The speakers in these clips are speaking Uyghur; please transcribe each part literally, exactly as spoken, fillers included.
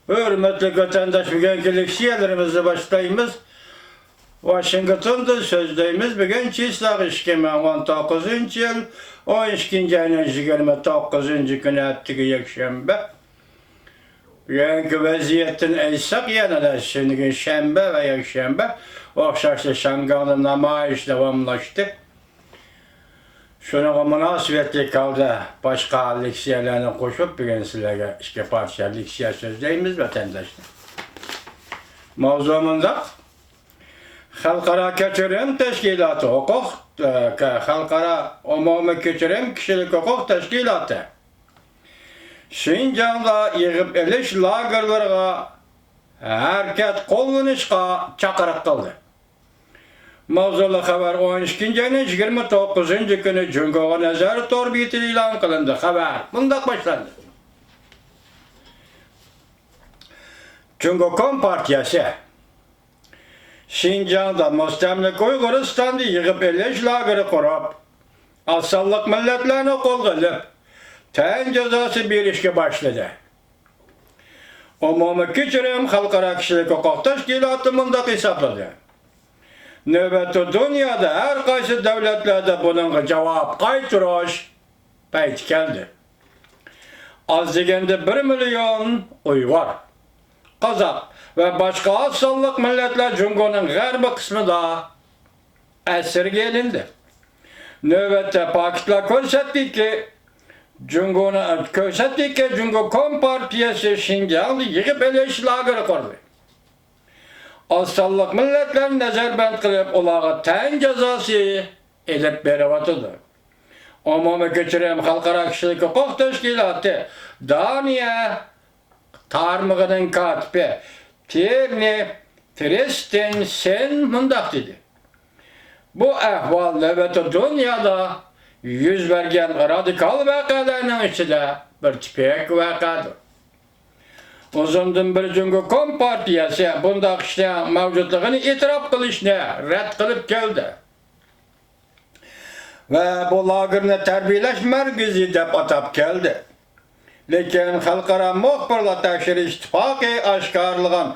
ھۆرمەتلىك ۋەتەنداش، بۈگۈنكى لېكسىيەلىرىمىزنى باشلايمىز. ۋاشىنگتوندىن سۆزلەيمىز. بۈگۈن چىسلاغ ئىككى مىڭ ئون توققۇزىنچى يىل، ئون ئىككىنچى ئاينىڭ يىگىرمە توققۇزىنچى كۈنى، ھەپتىگە يەكشەنبە. بۈگۈنكى ۋەزىيەتتىن ئېيتساق، يەنىلا شەنبە ۋە يەكشەنبە ئوخشاشلا شياڭگاڭدا نامايىش داۋاملاشتى. شۇنىڭغا مۇناسىۋەتلىك ھالدا باشقا لېكسىيەلەرنى قوشۇپ، بۈگۈن سىلەرگە ئىككى پارچە لېكسىيە سۆزلەيمىز، ۋەتەنداشلار. ماۋزۇ مۇنداق: خەلقئارا كەچۈرۈم تەشكىلاتى ھوقۇق، ئە، خەلقئارا ئومۇمىي كەچۈرۈم كىشىلىك ھوقۇق تەشكىلاتى شىنجاڭدا يىغىپ ئېلىش لاگېرلىرىغا ھەرىكەت قوللىنىشقا چاقىرىق قىلدى. ماۋزۇلۇق خەۋەر ئون ئىككىنچى ئاينىڭ يىگىرمە توققۇزىنچى كۈنى جۇڭگوغا نەزەر تور بېتىدە ئېلان قىلىندى. خەۋەر مۇنداق باشلاندى: جۇڭگو كومپارتىيەسى شىنجاڭدا، مۇستەملىكە ئۇيغۇرىستاندا يىغىپ ئېلىش لاگېرى قۇرۇپ، ئاز سانلىق مىللەتلەرنى قولغا ئېلىپ، تەن جازاسى بېرىشكە باشلىدى. ئومۇمىي كەچۈرۈم خەلقئارا كىشىلىك ھوقۇق تەشكىلاتى مۇنداق ھېسابلىدى: نۆۋەتتە دۇنيادا ھەر قايسى دۆلەتلەردە بۇنىڭغا جاۋاب قايتۇرۇش پەيتى كەلدى. ئاز دېگەندە بىر مىليون ئۇيغۇر، قازاق ۋە باشقا ئاز سانلىق مىللەتلەر جۇڭگونىڭ غەربىي قىسمىدا ئەسىرگە ئېلىندى. نۆۋەتتە پاكىتلار كۆرسەتتىكى، جۇڭگونى، كۆرسەتتىكى، جۇڭگو كومپارتىيەسى شىنجاڭدا يىغىپ ئېلىش لاگېرى قۇردى. ئاز سانلىق مىللەتلەرنى نەزەربەند قىلىپ، ئۇلارغا تەن جازاسى ئېلىپ بېرىۋاتىدۇ. ئومۇمىي كەچۈرۈم خەلقئارا كىشىلىك ھوقۇق تەشكىلاتى دانىيە تارمىقىنىڭ كاتىپى تىرنى كرىستىنسېن مۇنداق دېدى: بۇ ئەھۋال نۆۋەتتە دۇنيادا يۈز بەرگەن رادىكال ۋەقەلەرنىڭ ئىچىدە بىر تىپىك ۋەقەدۇر. ئۇزۇندىن بېرى جۇڭگو كومپارتىيەسى بۇنداق ئىشنىڭ مەۋجۇتلۇقىنى ئېتىراپ قىلىشنى رەت قىلىپ كەلدى ۋە بۇ لاگېرنى تەربىيەلەش مەركىزى دەپ ئاتاپ كەلدى. لېكىن خەلقئارا مۇخبىرلار تەكشۈرۈش ئىتتىپاقى ئاشكارىلىغان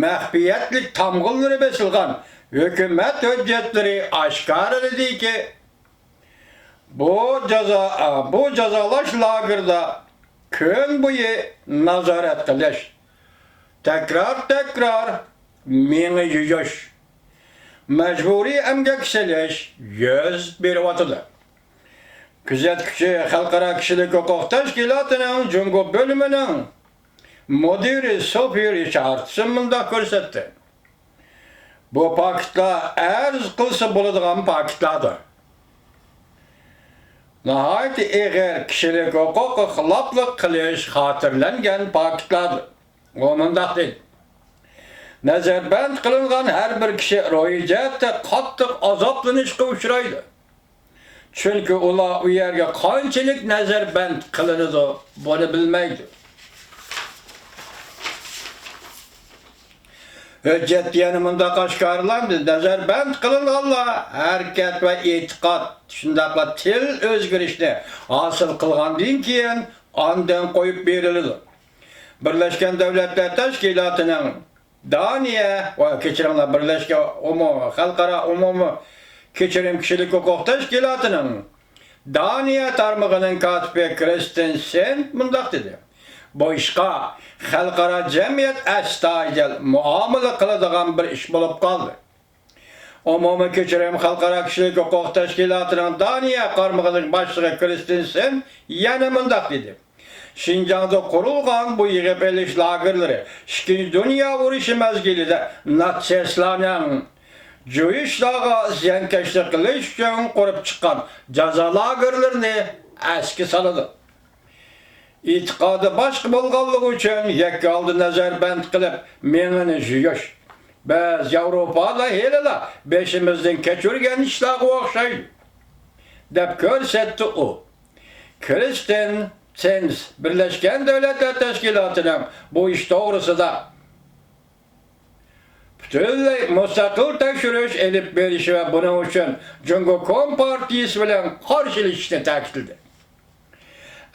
مەخپىيەتلىك تامغىلىرى بېسىلغان ھۆكۈمەت ھۆججەتلىرى ئاشكارىلىدىكى، بۇ جازا، بۇ جازالاش لاگېرىدا كۈن بويى نازارەت قىلىش، تەكرار-تەكرار مېڭە يۇيۇش، مەجبۇرىي ئەمگەك سېلىش يۈز بېرىۋاتىدۇ. كۆزەتكۈچى خەلقئارا كىشىلىك ھوقۇق تەشكىلاتىنىڭ جۇڭگو بۆلۈمىنىڭ مۇدىرى سوفىي رىچاردسون مۇنداق كۆرسەتتى: بۇ پاكىتلار ئەرز قىلسا بولىدىغان پاكىتلاردۇر. ناھايىتى ئېغىر كىشىلىك ھوقۇققا خىلاپلىق قىلىش خاتىرىلەنگەن پاكىتلاردۇر. ئۇ مۇنداق دېدى: نەزەربەند قىلىنغان ھەر بىر كىشى روھىي جەھەتتە قاتتىق ئازابلىنىشقا ئۇچرايدۇ. چۈنكى ئۇلار ئۇ يەرگە قانچىلىك نەزەربەند قىلىنىدۇ، بۇنى بىلمەيدۇ. ھۆججەتتە يەنە مۇنداق ئاشكارىلاندى: نەزەربەند قىلىنغانلار ھەرىكەت ۋە ئېتىقاد، شۇنداقلا تىل ئۆزگىرىشنى ھاسىل قىلغاندىن كېيىن، ئاندىن قويۇپ بېرىلىدۇ. بىرلەشكەن دۆلەتلەر تەشكىلاتىنىڭ دانىيە، ۋە كەچۈرۈڭلار، بىرلەشكەن ئومۇ-، خەلقئارا ئومۇمىي كەچۈرۈم كىشىلىك ھوقۇق تەشكىلاتىنىڭ دانىيە تارمىقىنىڭ كاتىپى كرىستىنسېن مۇنداق دېدى: بۇ ئىشقا خەلقئارا جەمئىيەت ئەستايىدىل مۇئامىلە قىلىدىغان بىر ئىش بولۇپ قالدى. ئومۇمىي كەچۈرۈم خەلقئارا كىشىلىك ھوقۇق تەشكىلاتىنىڭ دانىيە قارمىقىنىڭ باشلىقى كرىستىنسېن يەنە مۇنداق دېدى: شىنجاڭدا قۇرۇلغان بۇ يىغىپ ئېلىش لاگېرلىرى ئىككىنچى دۇنيا ئۇرۇشى مەزگىلىدە ناتسىستلارنىڭ جۇيۇشلارغا زىيانكەشلىك قىلىش ئۈچۈن قۇرۇپ چىققان جازا لاگېرلىرىنى ئەسكە سالىدۇ. ئېتىقادى باشقا بولغانلىقى ئۈچۈن يەككە ھالدا نەزەربەند قىلىپ، مېڭىنى يۇيۇش بىز ياۋروپادا ھېلىلا بېشىمىزدىن كەچۈرگەن ئىشلارغا ئوخشايدۇ، دەپ كۆرسەتتى ئۇ. كرىستىن سېنس بىرلەشكەن دۆلەتلەر تەشكىلاتىنىڭ بۇ ئىش توغرىسىدا پۈتۈنلەي مۇستەقىل تەكشۈرۈش ئېلىپ بېرىشى ۋە بۇنىڭ ئۈچۈن جۇڭگو كومپارتىيىسى بىلەن قارشىلىشىشىنى تەكىتلىدى.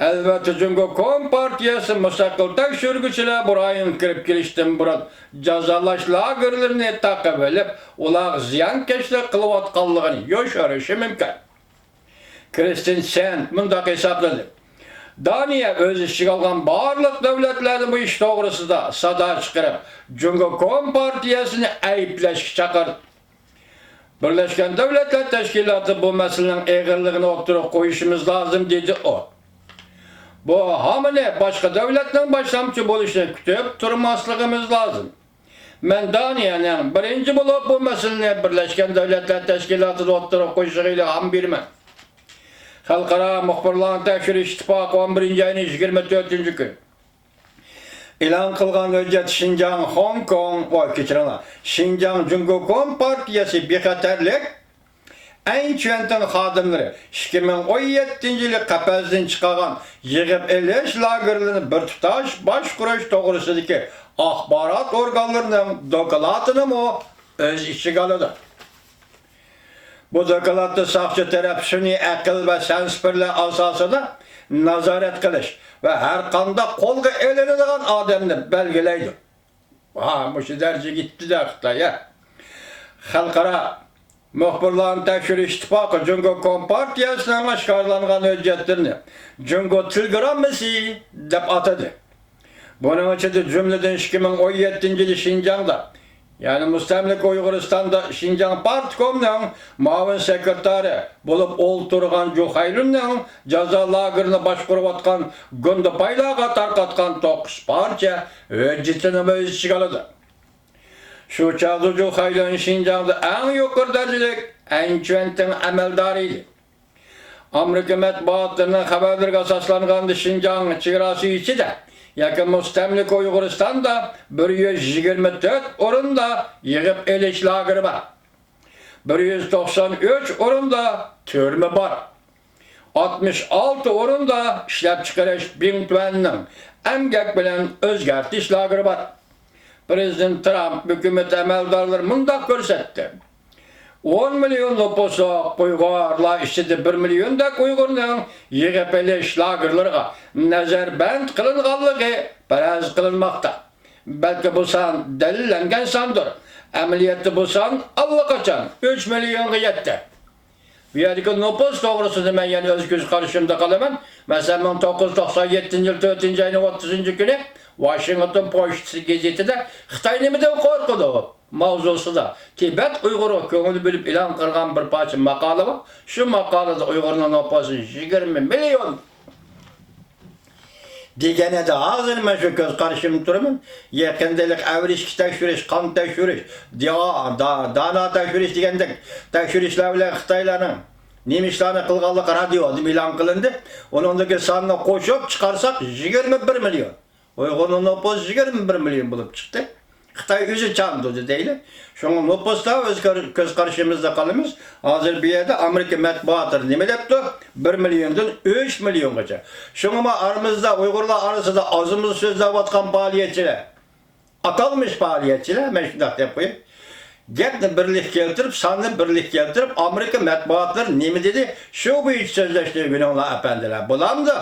ئەلۋەتتە، جۇڭگو كومپارتىيەسى مۇستەقىل تەكشۈرگۈچىلەر بۇ رايونغا كىرىپ كېلىشتىن بۇرۇن جازالاش لاگېرلىرىنى تاقىۋېلىپ، ئۇلارغا زىيانكەشلىك قىلىۋاتقانلىقىنى يوشۇرۇشى مۇمكىن. كىرىستىن سېن مۇنداق ھېسابلىدى: دانىيە ئۆز ئىچىگە ئالغان بارلىق دۆلەتلەرنى بۇ ئىش توغرىسىدا سادا چىقىرىپ، جۇڭگو كومپارتىيەسىنى ئەيىبلەشكە چاقىردى. بىرلەشكەن دۆلەتلەر تەشكىلاتى بۇ مەسىلىنىڭ ئېغىرلىقىنى ئوتتۇرىغا قويۇشىمىز لازىم، دېدى ئۇ. بۇ ھامىنى باشقا دۆلەتنىڭ باشلامچى بولۇشىنى كۈتۈپ تۇرماسلىقىمىز لازىم. مەن دانىيەنىڭ بىرىنچى بولۇپ بۇ مەسىلىنى بىرلەشكەن دۆلەتلەر تەشكىلاتىدا ئوتتۇرىغا قويۇشىغا ئىلھام بېرىمەن. خەلقئارا مۇخبىرلارنى تەكشۈرۈش ئىتتىپاقى ئون بىرىنچى ئاينىڭ يىگىرمە تۆتىنچى كۈنى ئېلان قىلغان ھۆججەت شىنجاڭ، خوڭكوڭ، ۋاي، كەچۈرۈڭلار، شىنجاڭ جۇڭگو كومپارتىيەسى بىخەتەرلىك ئەنچۈەنتىڭ خادىملىرى ئىككى مىڭ ئون يەتتىنچى يىلى قەپەسىدىن چىقارغان يىغىپ ئېلىش لاگېرلىرىنى بىر تۇتاش باشقۇرۇش توغرىسىدىكى ئاخبارات ئورگانلىرىنىڭ دوكلاتىنىمۇ ئۆز ئىچىگە ئالىدۇ. بۇ دوكلاتتا ساقچى تەرەپ سۈنئىي ئەقىل ۋە سەنسىپىرلار ئاساسىدا نازارەت قىلىش ۋە ھەرقانداق قولغا ئېلىنىدىغان ئادەمنى بەلگىلەيدۇ. ۋا، مۇشۇ دەرىجىگە يەتتى-دە خىتاي، ھە. خەلقئارا مۇخبىرلارنى تەكشۈرۈش ئىتتىپاقى جۇڭگو كومپارتىيەسىنىڭ ئاشكارىلانغان ھۆججەتلىرىنى جۇڭگو تېلېگراممىسى دەپ ئاتىدى. بۇنىڭ ئىچىدە، جۈملىدىن، ئىككى مىڭ ئون يەتتىنچى يىلى شىنجاڭدا، يەنى مۇستەملىكە ئۇيغۇرىستاندا شىنجاڭ پارتكومنىڭ مۇئاۋىن سېكرېتارى بولۇپ ئولتۇرغان جۇ خەيلۈننىڭ جازا لاگېرىنى باشقۇرۇۋاتقان گۇندىپايلارغا تارقاتقان توققۇز پارچە ھۆججىتىنىمۇ ئۆز ئىچىگە ئالىدۇ. شۇ چاغدا جۇ خەيلۈن شىنجاڭدا ئەڭ يۇقىرى دەرىجىلىك ئەنچۈەنتىڭ ئەمەلدارى ئىدى. ئامېرىكا مەتبۇئاتلىرىنىڭ خەۋەرلىرىگە ئاساسلانغاندا، شىنجاڭ چېگراسى ئىچىدە ياكى مۇستەملىكە ئۇيغۇرىستاندا بىر يۈز يىگىرمە تۆت ئورۇندا يىغىپ ئېلىش لاگېرى بار. بىر يۈز توقسان ئۈچ ئورۇندا تۈرمە بار. ئاتمىش ئالتە ئورۇندا ئىشلەپچىقىرىش بىڭتۈەننىڭ ئەمگەك بىلەن ئۆزگەرتىش لاگېرى بار. پىرېزىدېنت ترامپ ھۆكۈمىتى ئەمەلدارلىرى مۇنداق كۆرسەتتى: ئون مىليون نوپۇسلۇق ئۇيغۇرلار ئىچىدە بىر مىليوندەك ئۇيغۇرنىڭ يىغىپ ئېلىش لاگېرلىرىغا نەزەربەند قىلىنغانلىقى پەرەز قىلىنماقتا. بەلكى بۇ سان دەلىللەنگەن ساندۇر. ئەمەلىيەتتە بۇ سان ئاللىقاچان ئۈچ مىليونغا يەتتى. بۇ يەردىكى نوپۇس توغرىسىدا مەن يەنە ئۆز كۆز قارىشىمدا قالىمەن. مەسىلەن، مىڭ توققۇز يۈز توقسان يەتتىنچى يىل تۆتىنچى ئاينىڭ ئوتتۇزىنچى كۈنى ۋاشىنگتون پوچتىسى گېزىتىدە «خىتاي نېمىدىن قورقىدۇ؟» ماۋزۇسىدا تىبەت ئۇيغۇرغا كۆڭۈل بۆلۈپ ئېلان قىلغان بىر پارچە ماقالە بار. شۇ ماقالىدە ئۇيغۇرنىڭ نوپۇسى يىگىرمە مىليون دېگەن ئىدى. ھازىر مەن شۇ كۆز قارىشىمدا تۇرىمەن. يېقىندىلىق ئەۋرىشكە تەكشۈرۈش، قان تەكشۈرۈش، دىئا-، دا-، دانا تەكشۈرۈش دېگەندەك تەكشۈرۈشلەر بىلەن خىتايلارنىڭ نېمە ئىشلارنى قىلغانلىقى رادىيودا ئېلان قىلىندى. ئۇنىڭدىكى ساننى قوشۇپ چىقارساق، يىگىرمە بىر مىليون. ئۇيغۇرنىڭ نوپۇسى يىگىرمە بىر مىليون بولۇپ چىقتى. خىتاي ئۆزى چاندۇردى دەيلى. شۇڭا نوپۇستا ئۆز كار-، كۆز قارىشىمىزدا قالىمىز. ھازىر بۇ يەردە ئامېرىكا مەتبۇئاتلىرى نېمە دەپتۇ؟ بىر مىليوندىن ئۈچ مىليونغىچە. شۇڭا ما ئارىمىزدا، ئۇيغۇرلار ئارىسىدا ئازمۇز سۆزلەۋاتقان پائالىيەتچىلەر، ئاتالمىش پائالىيەتچىلەر، مەن شۇنداق دەپ قوياي، گەپنى بىرلىككە كەلتۈرۈپ، ساننى بىرلىككە كەلتۈرۈپ، ئامېرىكا مەتبۇئاتلىرى نېمە دېدى، شۇ بويىچە سۆزلەشنى ئۆگىنىڭلار، ئەپەندىلەر. بولامدۇ؟